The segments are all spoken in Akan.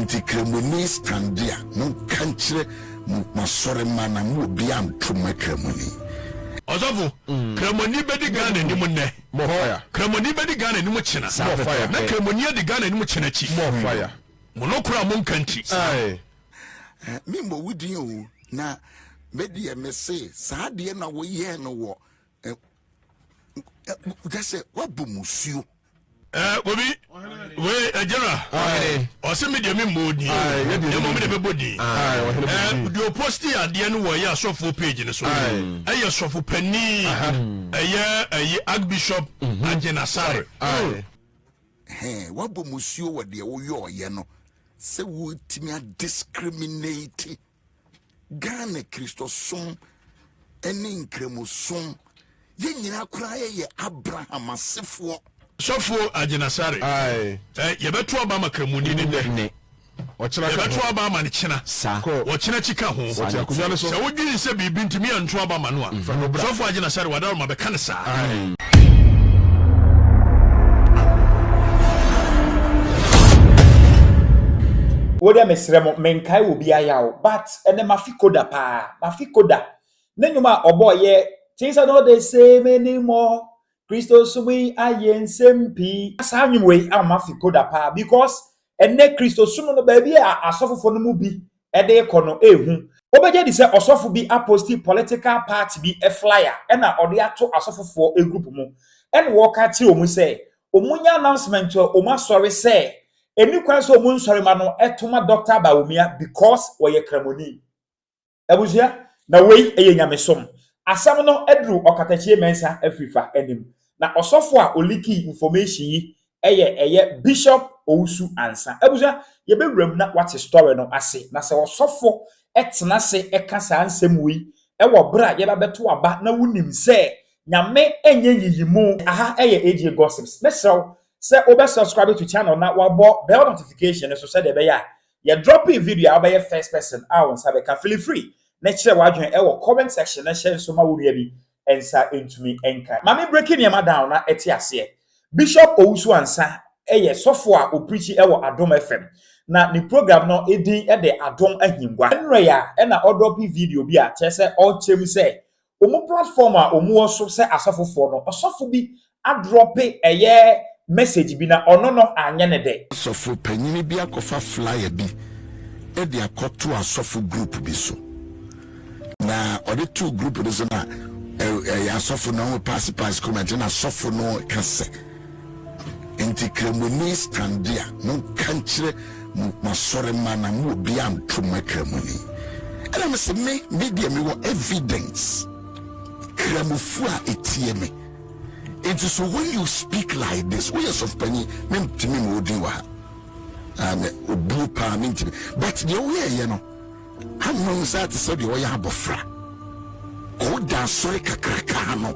Nti Kramoni stande a, monka nkyerɛ mo m'asɔremma na mo obiara nto mma Kramoni. Ɔsɔfo, Kramoni bɛdi Ghana anim nnɛ. Kramoni bɛdi Ghana anim kyena. Na Kramoni adi Ghana anim kyena akyi. Mo nokora a monka nti. Me mmɔ wo din o, na me deɛ me se saa deɛ na woyɛɛ no wɔ kyɛ sɛ woabɔ musuo. Obi wei general ɔsɛ me deɛ me mmɔ din na mmom de bɛbɔ din. Deɛ ɔposti adeɛ no wɔ ɛyɛ asɔfoɔ page no so ɛyɛ sɔfo panin ɛyɛ ɛyɛ Archbishop Agyinasare. Woabɔ musuo wɔ deɛ woyɔɔyɛ no sɛ wotumi adiscriminate Ghana Kristosom ne Nkramosom, yɛn nyinaa koraa yɛyɛ Abraham asefoɔ. Sɔfo Agyinasare, yɛbɛto aba ama Kramoni no nnɛ. Yɛbɛto aba ama no kyena. Ɔkyena akyi ka ho. Sɛ wodwene sɛ biribi nti me yɛnto aba ma no a, Sɔfo Agyinasare, w'adaworoma bɛka no saa. Wo deɛ mesrɛ mo menkae wɔ bi ayaw but ɛnɛ mafe koda paa mafe koda ne nnwom a ɔbɔɔ yɛ things are not the same anymore Kristo som yi ayɛ nsɛm pii saa nnwom wei ama mafe koda paa because ɛnɛ Kristo som no baabi a asɔfofo no mu bi de rekɔ no ehu. Wobɛgye adi sɛ ɔsɔfo bi aposti political party bi flyer ɛna ɔde ato asɔfofoɔ group mu ɛna wɔka kyerɛ wɔn sɛ wɔn nyɛ announcement wɔ wɔn asɔre sɛ ɛni kwan sɛ wɔn nsɔrema no ɛto ma Doctor Bawumia because wɔyɛ kramoni. Abusua, na wei yɛ nyamesom. Asɛm no aduru Ɔkatakyie Mensah Afrifa anim. Na ɔsɔfo a ɔlikii information yi yɛ ɛyɛ Bishop Owusu Ansah. Abusua, yɛbɛwura mu na woate story no ase. Na sɛ ɔsɔfo tena ase ka saa nsɛm wei wɔ berɛ a yɛba bɛto aba na wonim sɛ Nyame nyɛ nyiyimu. Aha yɛ AJ Gossips. Mɛsrɛ wo sɛ wobɛ subscribe to channel na wabɔ bell notification no so sɛdeɛ ɛbɛyɛ a Yɛ dropee video a wobɛyɛ first person a wo nsa bɛka. Feel free na kyerɛ w'adwene wɔ comment section na hyɛ nso ma wo nua bi nsa ntumi nka. Ma me breaki nneɛma down na te aseɛ. Bishop Owusu Ansah yɛ sɔfo a ɔpreachi wɔ Adom FM. Na ne program no din de Adom Ahengua. Nnora yi a na ɔdrope video bi a kyerɛ sɛ ɔrekyerɛ mu sɛ Wɔn platform a wɔn wɔ so sɛ asɔfofoɔ no, ɔsɔfo bi adrɔpe ɛyɛ message bi na ɔno no anyɛ ne dɛ. Sɔfo panyini bi akɔfa flyer bi de akɔto asɔfo group bi so. Na ɔde too group no so na ɛyɛ asɔfo no wɔn pass pass comment na asɔfo no ka sɛ nti kramoni stande a monka nkyerɛ mo masɔre ma na mo obi anto ma kramoni. Ɛna me se me me deɛ mewɔ evidence kramofo a etie me. Nti so when you speak like this woyɛ sɔfopanyin mentumi ma odin wɔ ha. Ah, me obuo paa mentumi. But deɛ woyɛɛyɛ no Amnon nsa te sɛ deɛ ɔyɛ abɔfra. Ɔda asɔre kakraka no.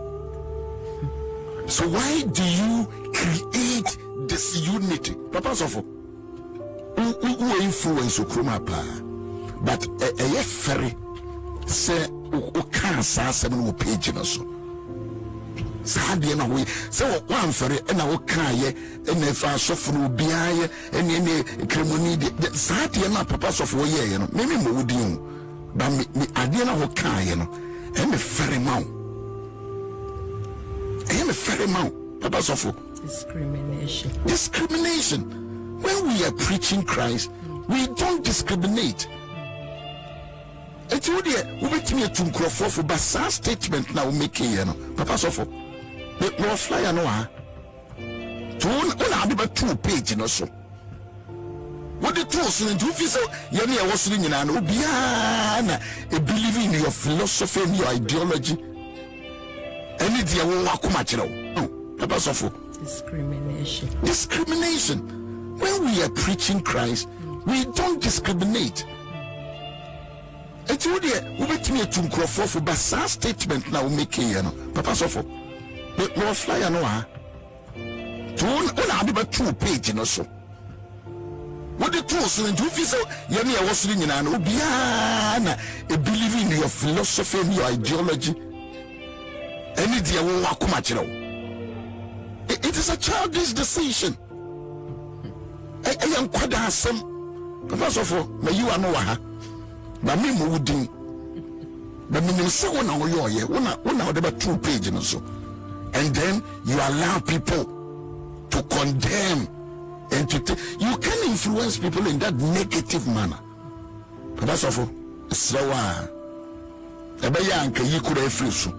So why do you create disunity? Papa sɔfo, wo influence okurom ha paa. But ɛyɛ fɛre sɛ wokaa saa asɛm no wɔ page no so. Saa adeɛ na woyɛ sɛ woamfɛre ɛna wokaayɛ ɛna ɛfa asɔfo no obiara yɛ ɛne ɛne kramoni deɛ saa adeɛ no a papa sɔfo wɔyɛɛyɛ no meme mmɔ wo din o ba me me adeɛ no a wokaayɛ no ɛyɛ me fɛre ma wo ɛyɛ me fɛre ma wo papa sɔfo. Discrimination. Discrimination. When we are preaching Christ, we don't discriminate. Enti wo deɛ wobɛtumi atu nkurɔfoɔ fo ba saa statement na wo make yɛ no papa sɔfo me mewɔ flyer no wɔ ha nti wo na ade bɛto wo page no so wode too so no nti wofi sɛ yɛne ɛwɔ so no nyinaa no obiara na believe in your philosophy and your ideology ɛne deɛ wowɔ akoma kyerɛ wo papa sɔfo. Discrimination. Discrimination. When we are preaching Christ, we don't discriminate. Eti wo deɛ wobɛtumi atu nkurɔfoɔ fo ba saa statement na wo make yɛ no papa sɔfo me mewɔ flyer no wɔ ha nti wo wo na ade bɛto wo page no so wode too so no nti wofi sɛ yɛne ɛwɔ so no nyinaa no obiara na believe in your philosophy and your ideology ɛne deɛ wowɔ akoma kyerɛ wo. It is a childish decision. Ɛyɛ nkwadaa asɛm. Papa sɔfo, mayi w'ano wɔ ha, na memmɔ wo din. Na menim sɛ wo na woyɔɔyɛ, wo na wo na wode bɛtoo page no so. And then you allow people to condemn and to take. You can influence people in that negative manner. Papa sɔfo, mesrɛ wo a, ɛbɛyɛ a anka yi kora afiri so.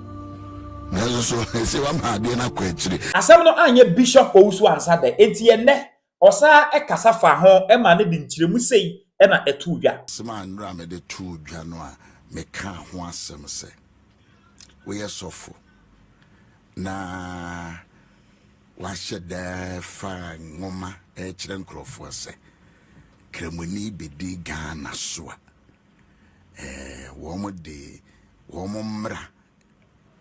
Nanso so ɛsɛ wama adeɛ no akɔ akyire. Asɛm no anyɛ Bishop Owusu ansa dɛ, enti ɛnnɛ ɔsan kasa faa ho ma no de nkyerɛmu sei na ɛtoo dwa. Asɛm a nnora mede too dwa no a mekaa ho asɛm sɛ, woyɛ sɔfo na woahyɛ da fa nwoma rekyerɛ nkurɔfoɔ sɛ Kramoni bɛdi Ghana so a, eh, wɔn de wɔn mmara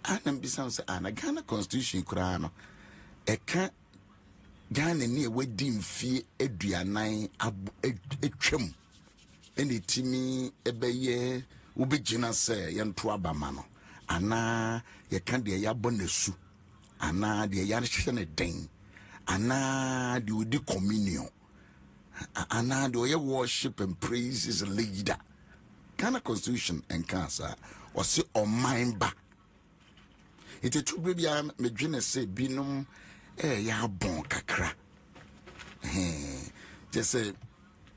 a na mbisa sɛ ah, na Ghana constitution koraa no ɛka Ghanani a wadi mfie aduanan atwam ɛna ɛtumi ɛbɛyɛ wobɛgyina sɛ yɛnto aba ma no anaa yɛka deɛ yɛabɔ n'asu anaa deɛ yɛahyɛ no den anaa deɛ ɔdi communion anaa deɛ ɔyɛ worship and praises leader. Ghana constitution nkaa saa, ɔse ɔman ba. Nti ɛtu berɛ biara medwene sɛ binom ɛyɛ abɔn kakra, kyɛ sɛ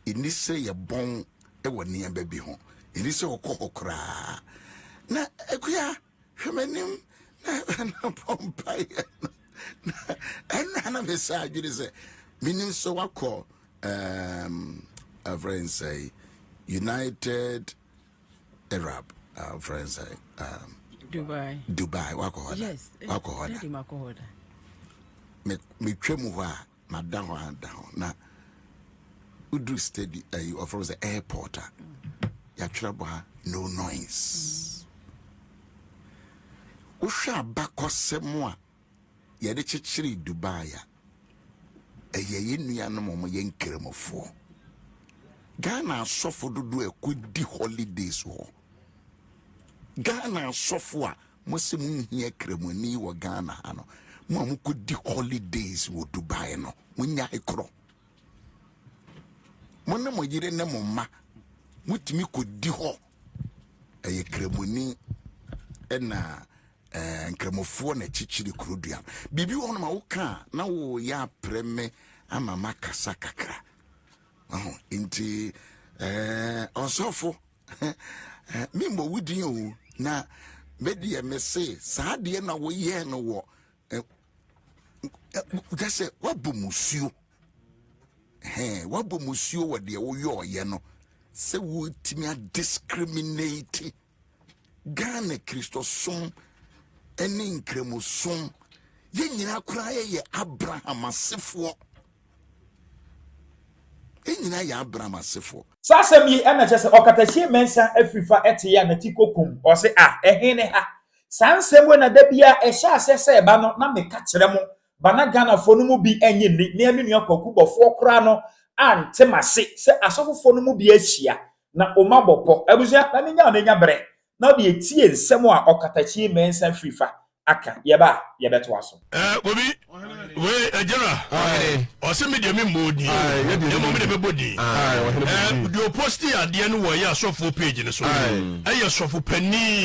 ɛni sɛ yɛbɔn wɔ nneɛma bi ho, ɛni sɛ ɔkɔ hɔ koraa na akua hwɛ m'anim na na bɔ mpaeɛ no na ɛno na mesa adwene sɛ menim sɛ wakɔ um, afrɛ sɛ United Arab afrɛ uh, sɛ um, Dubai. Dubai wakɔ hɔ da yes wakɔ hɔ da metwa mu hɔ a Mada hɔ ara da hɔ na woduru steady ayi ɔfrɛ sɛ airport a yɛatwerɛ bɔ ha no noise. Wohwɛ abakɔsɛm a yɛde kyekyeree Dubai a ɛyɛ yɛn nuanom a wɔyɛ nkramofoɔ. Ghana asɔfo dodoɔ a ɛkɔdi holidays hɔ. Ghana asɔfo a Mo se mo nhia kramoni wɔ Ghana ha no, mo a mo kɔ di holidays wɔ Dubai no, mo nyae korɔ. Mo ne mo yere ne mo mma, mo tumi kɔ di hɔ. Ɛyɛ kramoni ɛna eh, nkramofoɔ na kyikyiri kuro dua. Biribi wɔ hɔ no ma woka a na woyɛ aprɛ me ama makasa kakra. Ɔho, nti eh, ɔsɔfo memmɔ wo din o na me deɛ mese saa deɛ na woyɛɛ no wɔ kyɛ sɛ woabɔ musuo, woabɔ musuo wɔ deɛ woyɔɔyɛ no sɛ wotumi adiscriminate Ghana Kristosom ne Nkramosom. Yɛn nyinaa koraa yɛyɛ Abraham asefoɔ. Yɛn nyinaa yɛ Abraham asefoɔ. Saa asɛm yi na kyerɛ sɛ ɔkatakyie Mensah afiri fa te a nati kɔ kum. Ɔse ah ɛhe ne ha? Saa nsɛm wei na da biara ɛhyɛ aseɛ sɛ ɛba no na meka kyerɛ mo ba na Ghanafoɔ no mu bi nnye nni. Mea me nua Kwaku Bɔfoɔ koraa no ante m'ase sɛ asɔfofoɔ no mu bi ahyia na oma bɔ pɔ. Abusua ma menya wo na nya berɛ na wode atie nsɛm a ɔkatakyie Mensah firi fa aka. Yɛba a yɛbɛtoa so. Eh, Obi, wei eh, General, ɔse me deɛ me mmɔ din, na mmom me deɛ mɛbɔ din. Eh, deɛ ɔposti adeɛ no wɔ ɛyɛ asɔfoɔ page no so, ɛyɛ sɔfo panin,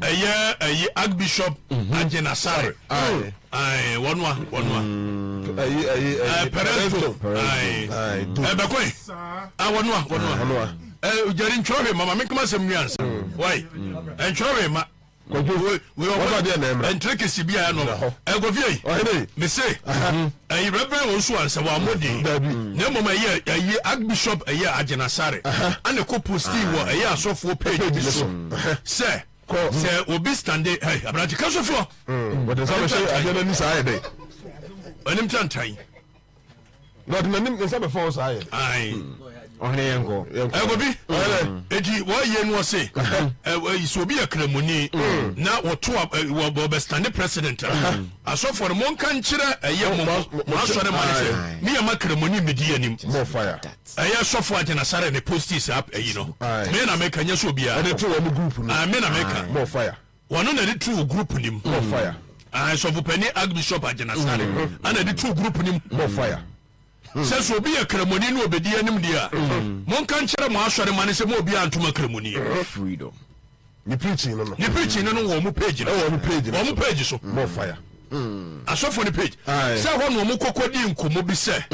ɛyɛ ɛyɛ Archbishop Agyen Asare. Aye, wɔnoa, wɔnoa. Eh, Perez do. Aye, eh, bɛkɔe. Ah, wɔnoa, wɔnoa. Eh, Jerry ntwerɛ hwee ma ma menkama asɛm nwi ansa. Wai, ntwerɛ hwee ma. Kwadwo, Wei wɔfa deɛ na ɛmmra. Ɛntere kɛse bi a ɛno. Gyina hɔ. Ɛkɔfie yi. Ɔhene. Mese, ɛyi Reverend Owusu ansa wammɔ din. Dabi. Na mmom ɛyɛ ɛyi Archbishop ɛyɛ Agyenasare. Ɛna ɛkɔ postii wɔ ɛyɛ asɔfoɔ page bi Page no so so. sɛ Kɔ. sɛ obi stande hey aberante ka sofoɔ. Wɔde nsa bɛhyɛ adeɛ no ani saa yɛ dɛ. Anim tantan. Na ɔde n'anim ne nsa bɛfa wo saa yɛ. Ayi. Ɔhene yɛn kɔ. Ɛkɔbi. Eti wɔyɛ no ɔse sɛ obi yɛ kramoni na wɔto wɔbɛstande president a asɔfoɔ no monka nkyerɛ ɛyɛ mo mo asɔre ma no sɛ ne yɛ ma kramoni mmedi anim. More fire. Ɛyɛ sɔfo Agyinasare ne posti saa ɛyi no. Me na meka nyɛ sɛ obiara. Ɛde to wɔn group no. Me na meka. More fire. Wɔno na ɛde too group nim. More fire. Sɔfo panin Archbishop Agyinasare ana ɛde too group nim. More fire. Sɛ sɛ obi yɛ kramoni na ɔbɛdi anim deɛ a, monka nkyerɛ mo asɔre ma no sɛ mo obiara ntoma kramoni. Freedom. Ne preaching no no. Ne preaching no no wɔ wɔn page no so. Ɛwɔ wɔn page no so. Wɔn page so. More fire. Asɔfo no page. Sɛ hɔ na wɔn kɔkɔ di nkɔmɔ bi sɛ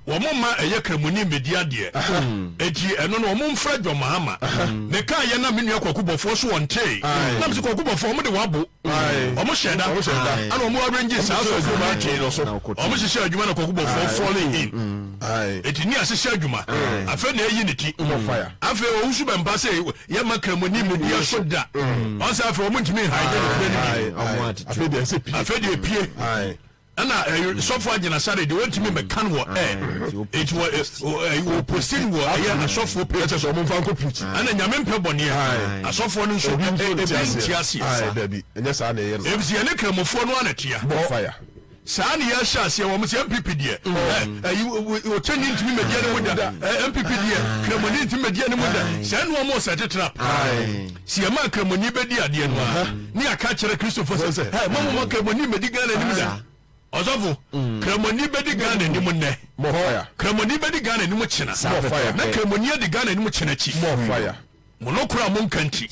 wɔn mma ɛyɛ kramoni mmɛdi adeɛ. Eti ɛno no wɔn mfrɛ John Mahama. Meka yɛ na me nua Kwaku Bɔfoɔ so wɔn tee. Na me sɛ Kwaku Bɔfoɔ wɔn de wabo. Wɔn hyɛ da. Ɛna wɔn arrange saa asɔfo meeting no. Wɔn hyehyɛ adwuma na Kwaku Bɔfoɔ falling in. Eti ne ahyehyɛ adwuma. Afei na eyi ne ti. Afei owusu bɛmpa sɛ yɛma kramoni mmedua so da. Wɔn sɛ afei wɔn ntumi nhae de nokorɛ no bi. Afei deɛ ɛsɛ pie. Afei deɛ pie. Ɛna sɔfo agyinasare deɛ wɔntumi mmɛka no wɔ ɛ. Eti wɔ wɔ posti no wɔ ɛyɛ asɔfoɔ page. Ɛkyɛ sɛ wɔn mfa nkɔ preach. Ɛna nyame mpɛ bɔneɛ. Asɔfoɔ no nso Ebi nso ebi nte nte aseɛ. aseɛ. Aye, dabi, ɛnyɛ saa na ɛyɛ no. Efisɛ yɛne kramofoɔ no ara na ɛtea. More fire. Saa na yɛhyɛ aseɛ wɔn sɛ NPP deɛ ɛyi ɔkyɛni ntumi mɛdi ne mu da, NPP deɛ kramoni ntumi mɛdi ne mu da. Sɛ ɛna wɔn sɛ tetrap si ɛma kramoni bɛdi adeɛ no a ne yɛaka kyerɛ Kristofo sɛ ɛ mo mo kramoni mɛdi Ghana anim da. Ɔsɔfo kramoni bɛdi Ghana anim nnɛ, kramoni bɛdi Ghana anim kyena, na kramoni adi Ghana anim kyena akyi. Mo nokora a monka nti.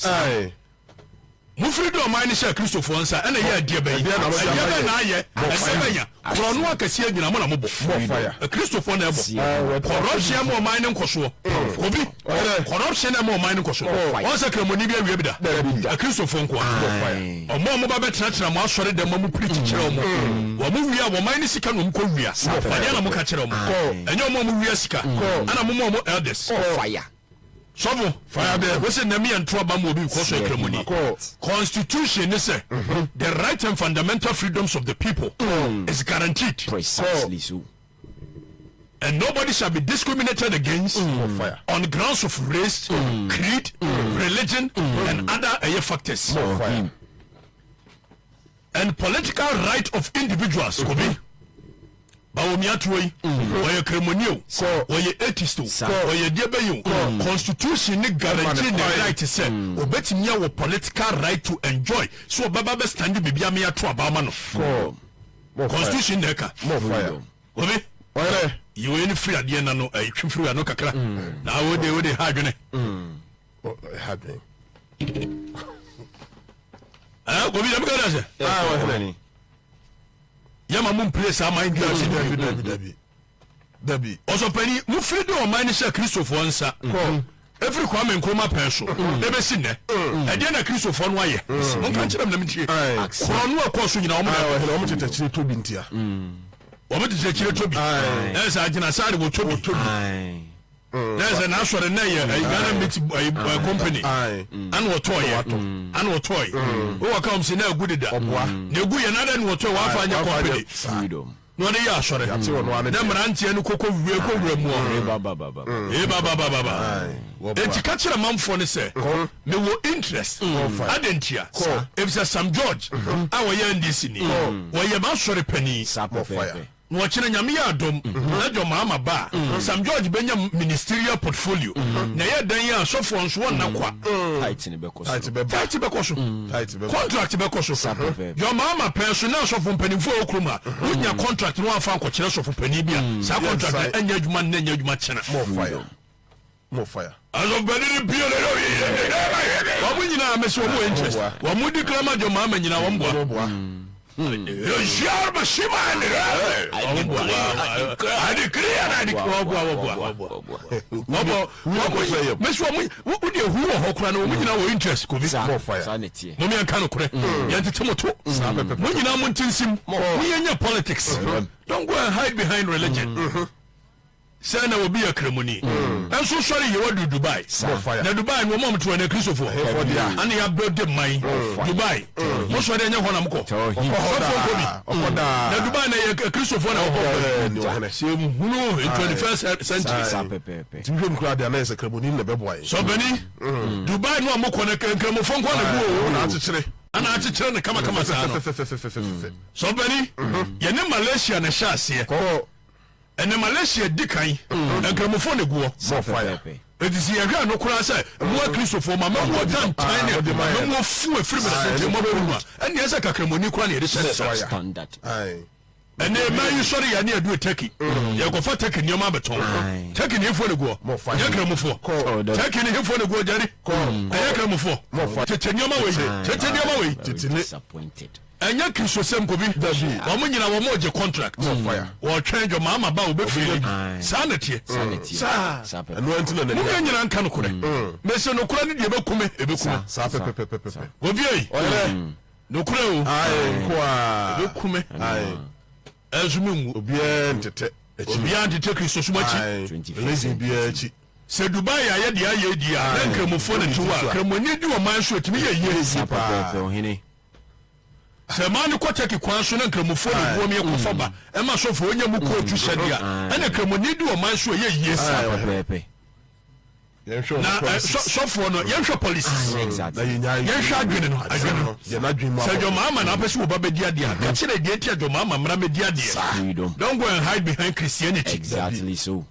Mofiri de ɔman no hyɛɛ Kristofoɔ nsa, ɛna ɛyɛɛ ɛdeɛ bɛn? Ɛdeɛ bɛn na ayɛ? Ɛdeɛ bɛn ya? Korɔno akɛseɛ nyina mo na mobɔ. Kristofoɔ na ɛbɔ. Corruption ɛma ɔman no nkɔsoɔ. Obi, corruption ɛma ɔman no nkɔsoɔ. Wɔn sɛ kramoni bi awie bi da. Kristofoɔ nkoa. Ɔmo a ɔmo ba bɛtenatena mo asɔre dɛm ma mo preach kyerɛ ɔmo. Wɔn wie a wɔn man no sika na ɔmo kɔ wia. Ɛdeɛ na mo ka kyerɛ ɔmo. Ɛnyɛ ɔmo a ɔmo wia sika. Ɛna mo ma ɔmo elders. Sɔfo, Fire them. Wose nnɛ me yɛnto aba ma obi because ɔyɛ kramoni. Constitution ne sɛ the right and fundamental freedoms of the people is guaranteed. Precisely so. And nobody shall be discriminated against on grounds of race, creed, religion, and other ɛyɛ factors. Fire. And political right of individuals kobi Bawumia tuo yi ɔyɛ kremoni o, ɔyɛ atheist o, ɔyɛ deɛ bɛyɛ o, constitution ne guarantee ne right sɛ obetumi awɔ political right to enjoy so ɔbɛba bɛ stand biribi ame ato aba ama no. Constitution na ɛka obi yi wei ne firi adeɛ na no ɛtwe firi ano kakra na wode wode ha adwene. Ha adwene. Obi dɛm ka sɛ yɛma mo mpire saa man dua ase. Dabi dabi dabi dabi. Ɔsɔpani mofiri de ɔman no hyɛ Kristofoɔ nsa ɛfiri Kwame Nkrumah pɛn so ɛbɛsi nnɛ. Ɛdeɛ na Kristofoɔ no ayɛ? Monka nkyerɛ m na mentie. Korɔ no ɛkɔɔ so nyina wɔn na wɔn tete akyire tobi ntia. Wɔn tete akyire tobi. Ɛsɛ agyina sáré wɔ tobi. Na ɛsɛ n'asɔre na ɛyɛ ɛyɛ Ghana meat ɛyɛ company ana ɔtɔɔyɛ ana ɔtɔɔyɛ wowɔ ka wɔn sɛ na egu deda na egu yɛ n'adɛ na ɔtɔɔyɛ wafa anyɛ company na ɔde yɛ asɔre na mmeranteɛ no koko wie kɔ wura mu ɔ ee bababababa eti ka kyerɛ manfoɔ no sɛ mewɔ interest adantia efisɛ Sam George a wɔyɛ NDC ni wɔyɛ m'asɔre panin. Na ɔkyena Nyame yɛ adom na John Mahama ba a, Sam George bɛnya ministerial portfolio. Na ɛyɛ dɛn a asɔfoɔ nso wɔnna kwa. Tithe bɛkɔ soro. Tithe bɛkɔ so. Contract bɛkɔ so. John Mahama pɛn so na asɔfo mpanimfoɔ a ɛwɔ kurom ha, wonya contract na wɔamfa ankɔkyerɛ sɔfo panin bi a, saa contract no ɛnyɛ adwuma nnɛ ɛnyɛ adwuma kyena. More fire. Asɔfopani no pie no wɔn nyinaa mesi wɔn wɔ interest wɔn di krama John Mahama nyinaa wɔn boa. Wɔn boa. I decree and I decree wɔn boa wɔn boa. Wɔn bɔ wɔn mesi wɔn wo de ehu wɔ hɔ koraa na wɔn nyinaa wɔ interest kobi. More fire. Mo mi yɛn ka no korɛ yɛn tete mo to mo nyinaa mo ntinsim mo yɛn nyɛ politics don't go and hide behind religion. Sɛ na obi yɛ kramoni nso sɔre yɛ wadu Dubai na Dubai no wɔn a wɔte hɔ no Kristofoɔ ana yɛ abɛde man Dubai mo sɔre ɛnyɛ hɔ na mo kɔ sɔfoɔ nkɔ bi na Dubai na yɛ Kristofoɔ na wɔkɔ sɛ hunu in 21st century sɔbɛni Dubai no a mo kɔ no nkramofoɔ nkɔ na gu o ana akyekyere no kamakama saa no sɔbɛni yɛne Malaysia na ɛhyɛ aseɛ. Ɛnɛ Malaysia di kan, Nkramofo na egu hɔ. Enti sɛ yɛhwɛ ɛno koraa sɛ mmoa Kristofoɔ ma mɛmoa tantan ne mɛmoa fu afiri mmerɛsɛnkyɛ mu abɛwu a, ɛnneɛ sɛ kakramoni koraa na yɛde hyɛ ne nsa. Ɛnɛ mmaa yi sɔre yɛ ne aduru Turkey. Yɛkɔfa Turkey nneɛma abɛtɔn. Turkey ne hefoɔ na guɔ? Ɛnyɛ Kramofoɔ. Turkey ne hefoɔ na guɔ Jerry? Ɛnyɛ Kramofoɔ. Tete nneɛma wei. Tete nneɛma wei. Ɛnyɛ Kristosɛm Kofi. Wɔn nyina wɔn regye contract. Wɔretwɛn dwɔ maama ba wɔbɛfiri bi. Saa na ɛteɛ. Saa. Mo yɛn nyina nka nokorɛ. Mese nokorɛ no deɛ ɛbɛkume ɛbɛkume. Kofi ei. Nokorɛ o. Ae nkoaa. Ɛbɛku me. Ae. Ɛnso menwu. Obiara ntetɛ akyi. Obiara ntetɛ Kristosom akyi. Ae. Religion biara akyi. Sɛ Dubai ayɛ deɛ ayɛ di a, na Nkramofoɔ na ti hɔ a, Kramoni di ɔman so ɛtumi yɛ yie. Saa pɛpɛɛpɛ ɔhene. Sɛ mmaa no kɔ Turkey kwan so na Nkramofoɔ na ɛboa mu yɛ kɔfa ba ɛma sɔfoɔ nya mu kootu hyɛdeɛ a, ɛna Kramoni di ɔman so ɛyɛ yie. Saa pɛpɛɛpɛ. Na sɔfoɔ no yɛnhwɛ policies ah, yɛnhwɛ adwene no adwene no sɛ John Mahama na apɛ sɛ wɔba bɛdi adeɛ a ka kyerɛ deɛ nti a John Mahama mmara mɛdi adeɛ. Don't go and hide behind Christianity. Exactly so.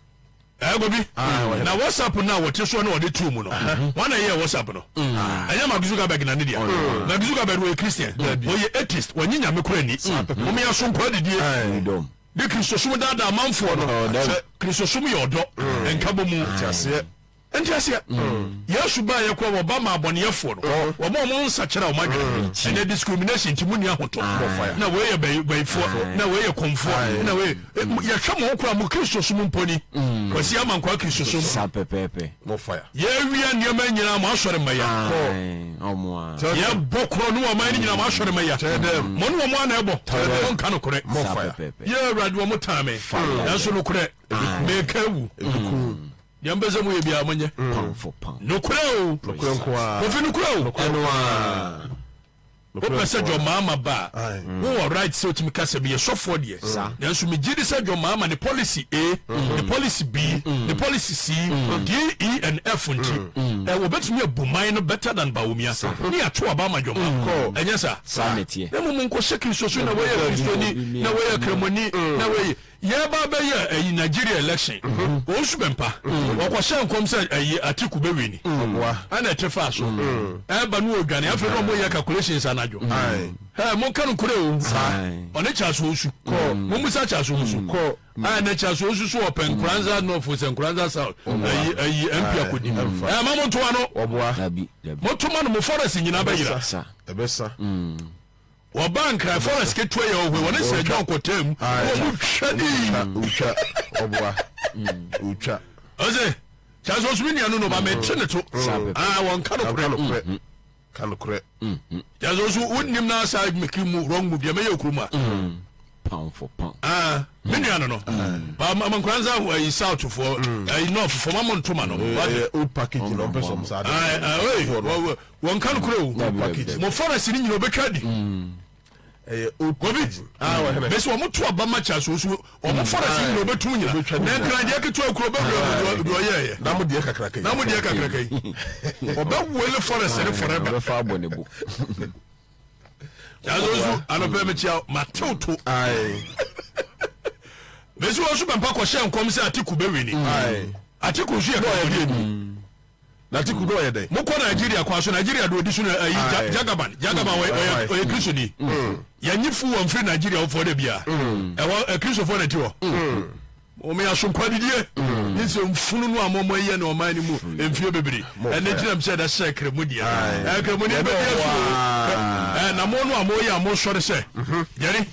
Ɛgɔ bi ah, na WhatsApp no a wɔte soɔ na wɔde too mu no wɔn na ɛyɛ WhatsApp no ɛnyɛ Mark Zuckerberg na ne deɛ. Mark Zuckerberg wɔyɛ Christian, wɔyɛ atheist, wɔnye nyame kora ni. Wɔn yɛ asonkɔ adidie. Ne Kristosom daadaa amanfoɔ no sɛ Kristosom yɛ ɔdɔ, nkabɔmu. Nteaseɛ. Nteaseɛ. Yesu baeɛ koraa wɔba maa abɔneyɛfoɔ no, wɔn a wɔn nsakyera wɔn adwene. Ɛnɛ discrimination nti monni ahotɔ. Na wei yɛ bayifoɔ, na wei yɛ kɔmfoɔ, na wei yɛhwɛ mo ho koraa mo Kristosom mpo ni. Kwasi Amankwaa Kristosom. Saa pɛpɛɛpɛ. More fire. Yɛwia nneɛma nyinaa mo asɔre mma ya. Yɛbɔ korɔ ne wɔn no nyinaa mo asɔre mma ya. Mo ne wɔn ana ɛbɔ. Mo nka nokorɛ. More fire. Yɛ awurade wɔn taa me. Nanso nokorɛ meka awu. Deɛ mpɛ sɛ moyɛ biara monyɛ. Nokorɛ o. Kofi nokorɛ o. Wopɛ sɛ John Mahama ba a, wowɔ right sɛ wotumi ka sɛ meyɛ sɔfoɔ deɛ, nanso megye di sɛ John Mahama ne policy A, ne policy B, ne policy C, D, E and F nti, wɔbɛtumi abu man no better than Bawumia ne yɛato aba ama John Mahama. Ɛnyɛ saa? Na mmom nkɔhyɛ Kristo so na woyɛ Kristoni, na woyɛ Kramoni, na woyɛ. Yɛreba abɛyɛ ayi Nigeria election wɔn nso bɛmpa wɔkɔhyɛ nkɔm sɛ ayi Atiku bɛ wini ɛna ɛte faa so ɛba no ɔdwane afei na wɔn yɛ calculations anadwo ɛ mo nka no korɛ o ɔne Charles Owusu mo musa Charles Owusu ɛna Charles Owusu so ɔpɛ Nkoranza North sɛ Nkoranza South ayi ayi MP akɔdi ɛ ma mo ntoa no mo to ma no mo forest nyinaa bɛyera. Wɔbaa Nkran forest ketewa yi a ɔhwe wɔne Sir John kɔtaa mu na wɔn twa dii. Otwa ɔboa otwa. Ɔsɛ kyɛ sɛ ɔsumi nua no no ba mɛ te ne to. Ah wɔn ka no korɛ. Ka no korɛ. Kyɛ sɛ ɔso wonim na asa mekiri mu wrong move deɛ mɛyɛ okuro mu a. Pound for pound. Ah me nua no no. Ba ma Nkoranza ayi south foɔ ayi north foɔ ma mo ntoma no. Old package na ɔmpɛ sɛ ɔmo saa de. Ah ah Wɔn ka nokorɛ o. Mo forest no nyina ɔbɛtwa adi. Ɛyɛ old packaging. Bɛsi wɔn to aba ma kyɛ so so wɔn forest nyina ɔbɛtum nyina. Na nkran deɛ ketewa kuro ɔbɛwura mu deɛ ɔyɛɛyɛ. Na mo deɛ kakraka yi. Na mo deɛ kakraka yi. Ɔbɛwele forest no forever. Ɔbɛfa abɔ ne bo. Yazo nso anɔpɛ mekyia matew to. Bɛsi wɔn so bɛmpa kɔhyɛ nkɔm sɛ Atiku bɛwini. Atiku nso yɛ kɔkɔni. Na Atiku na ɔyɛ dɛn? Mokɔ Nigeria kwan so, Nigeria de odi so no ayi Aye. Jagaban, Jagaban ɔyɛ ɔyɛ ɔyɛ Kristoni. Yɛnye fu wɔn firi Nigeria foɔ da bia. Ɛhɔ ɛ Kristofoɔ na ɛte hɔ. Wɔn yɛ asonkwa didie. Ne sɛ mfunu no a mo mo yɛ no ɔman no mu mfie bebree. Ɛnɛ gyina m sɛ ɛda sɛ kremo deɛ. Ɛ kremo ni bɛdi asu o. Ɛ na mo no a mo yɛ a mo sɔre sɛ. Yɛre.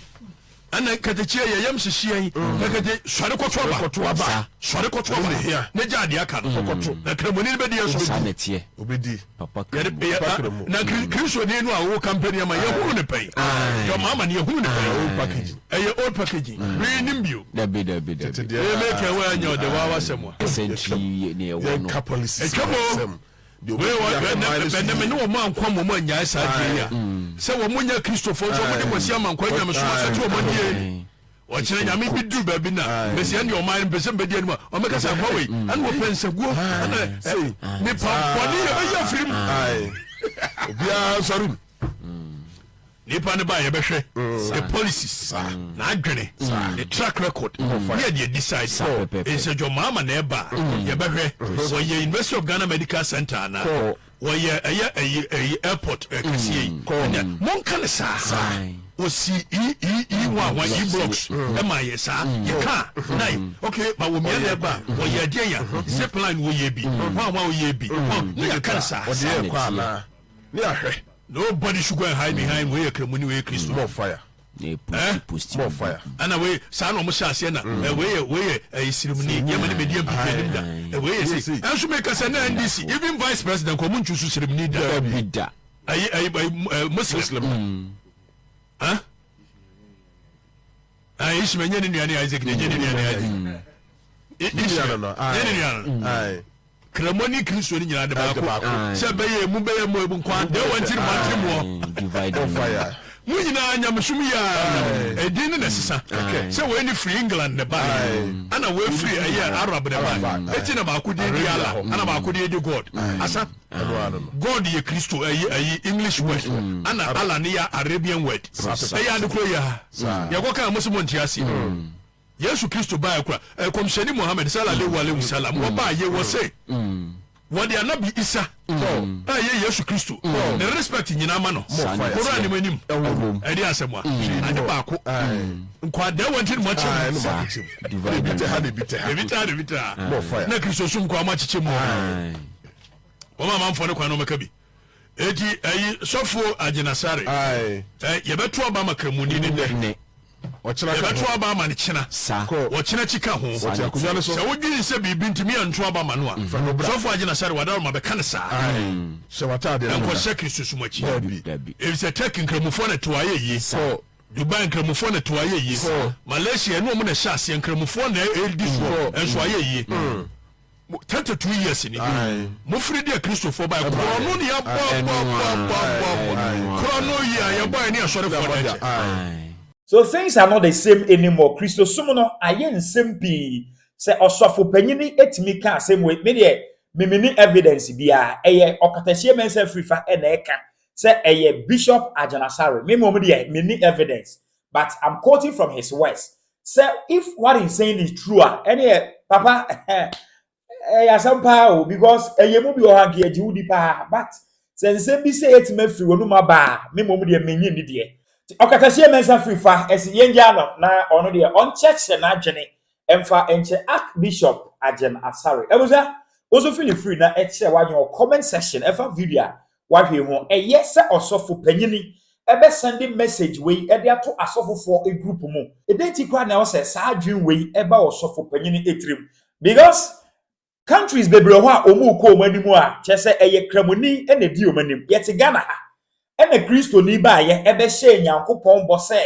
Ɛna nkatekyie yɛ yam hyehyeɛ yi na kate sɔre kɔto aba kɔto aba sɔre kɔto aba ne gya adeɛ aka no kɔto na kramoni no bɛdi ɛso saa na ɛteɛ obɛdi papa kramo na kristoni no a wɔwɔ kampani ama yɛhunu ne pɛn yɛ ama ne yɛhunu ne pɛn old packaging ɛyɛ old packaging wei nim bio dabi dabi dabi wei mɛka wei anyɛ ɔde wa wasɛm a ɛsɛntwi ne ɛwɔ no yɛnka policies ɛtwa mo Bɛnɛ me ne wɔn ankɔ mmom annyae saa adeɛ yi a sɛ wɔn nyɛ Kristofoɔ nso wɔn de Kwasi Amankwa nyamesom asɛte wɔn nie. Ɔkyerɛ nyame bi duru baabi na bɛsi ɛne ɔman no mpɛsɛ mbɛdi anim a ɔmɛka sɛ akwa wei ɛne wɔpɛ nsaguo ɛna nipa bɔne yɛbɛyi afiri mu. Obiara nsɔre mu. Nipa no ba yɛbɛhwɛ the policies n'adwene ne track record ne yɛde decide nsɛ John Mahama na ɛba a yɛbɛhwɛ wɔyɛ University of Ghana Medical Center ana wɔyɛ ɛyɛ ɛyi ɛyi airport kɛseɛ yi ɛnɛ monka ne saa. Osi E E E 1 1 E blocks ɛma yɛ saa yɛ kaa nine. Okay, ba wɔ mia na ɛba wɔyɛ ɛdeɛ ya zip line wɔyɛ bi 1 1 wɔyɛ bi ne yɛ ka no saa. Ɔde yɛ kɔ anaa ne ahwɛ. Nobody should go and hide behind wei yɛ Kramoni, wei yɛ Kristo. More fire. Na post post. More fire. Ɛna wei saa na ɔmo hyɛ aseɛ na wei yɛ, wei yɛ ɛyɛ sirimuni, yɛma ne mɛdi MPP anim da, wei yɛ sei. Ɛnso mi kasa na NDC, even vice president kɔ, ɔmo ntwi so sirimuni da. Bi da. Ɛyi Muslim. Muslim. Ah, ah, Ishmael nye ne nua ne Isaac ne nye ne nua ne Isaac. Ishmael no, nye ne nua no. Kramoni, Kristo ni nyinaa de de baako baako. Sɛ bɛyɛ emu bɛyɛ mu ebu nkwa de wɔn ti mu atiri mu hɔ. Divide. More fire. Mu nyinaa nyamesom yi a ɛdin ne na ɛsesa sɛ wei ne firi England ne ba, ana wei firi ɛyɛ Arab ne ba. Arab. Eti na baako din di Arabia Allah hɔ. ana baako din di God asa. Ɛno ano no. God yɛ Kristo ɛyi English word, ana Allah ne yɛ Arabian word. Ɛyɛ ade koro yɛ ha yɛkɔ kan mo sɛ mo nte ase. Yesu Kristo baa kura ɛkɔmhyɛni Muhammad sallallahu alaihi wasallam wɔbaa yɛ wɔ se wɔde Anabi Isa a ɛyɛ Yesu Kristo ne respect nyinaa ma no. Fire. Koran ne mu anim. Ɛwom. Ɛde asɛm a ade baako nkwadaa wɔn ti ne mo akyɛ Ɛno mu. ma akyekyɛ mu. Divide. Ebi tɛ ha na ebi tɛ ha. Ebi taa ebi taa. More fire. Na Kristo som kɔ ama akyekyɛ mu. Wɔn amanfoɔ ne kwan na wɔmɛka bi eti ɛyi sɔfo Agyinasare. Yɛbɛto aba ama Kramoni ne nnɛ. Ne. Ɔkyena ka Yɛbɛto ho. aba ama ne kyena. Sa. Kɔ. Wɔkyena kyi ka ho. Wɔte akonnwa no so. Sɛ wodwene sɛ biribi ntumi yɛnto aba ma no a, no bra. sɔfo Agyinasare wadaroma bɛka ne saa. Hyɛ w'ataadeɛ no da. Ɛnkɔhyɛ Kristo som akyi. Dabi. Dabi. Efisɛ Turkey nkramofoɔ na to ayɛ yie. Kɔ. Dubai nkramofoɔ na to ayɛ yie. Malaysia ɛne ɔmo na ɛhyɛ aseɛ, nkramofoɔ na ɛdi soɔ ɛnso ayɛ yie. 32 years ni mofiri deɛ Kristofoɔ ba korɔ no ne yɛbɔ bɔ bɔ bɔ bɔ korɔ no yi a yɛbɔ ɛne asɔrefoɔ na ɛkyɛ. So things are not the same anymore. Kristosom no ayɛ nsɛm pii. Sɛ ɔsɔfo panyini etumi ka asɛm wei, me deɛ mimini evidence biara, ɛyɛ Ɔkatakyie Mɛnsa Firifa ɛna ɛka sɛ ɛyɛ Bishop Agyinasare. Me mmom deɛ mini evidence, but I'm quoting from his words. Sɛ if what he's saying is true a, ɛneɛ papa ɛyɛ asɛm paa o, because ɛyɛ mu bi wɔ hɔ a nka yɛgye wo di paa, but sɛ nsɛm bi sɛ yɛtumi afiri wɔn mu aba a, me mmom deɛ menyi ni deɛ. Ɔkatakyie Mɛnsa Firifa ɛsi yɛn gya no na ɔno deɛ ɔnkyerɛkyerɛ n'adwene ɛmfa nkyɛ Archbishop Agyen Asare. Ɛbusa nso feel free na ɛkyerɛ w'adwene wɔ comment section ɛfa video a wahwɛ ho. Ɛyɛ sɛ ɔsɔfo panyini ɛbɛ send message wei ɛde ato asɔfofoɔ group mu ɛdɛn ti koraa na ɛwɔ sɛ saa adwene wei ɛba ɔsɔfo panyini etirim? Because countries bebree hɔ a wɔn rekɔ wɔn anim a, kyerɛ sɛ ɛyɛ Kramoni ɛna edi wɔn anim. Yɛte Ghana ha ɛna Kristoni baayɛ ɛbɛhyɛ Nyankopɔn bɔ sɛ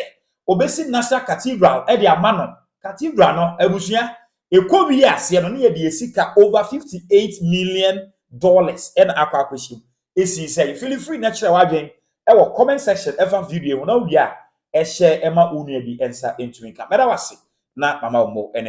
obesi National Cathedral ɛde ama no. Cathedral no, abusua, ekɔ wie aseɛ no ne yɛde esika over $58 million ɛna akɔ akɔhyɛ mu esi. Sɛ feel free na kyerɛ w'adwen ɛwɔ comment section ɛfa video ho na wie a ɛhyɛ ɛma wo nua bi nsa ntumi nka. Mɛda wase na mama wɔn ɛne.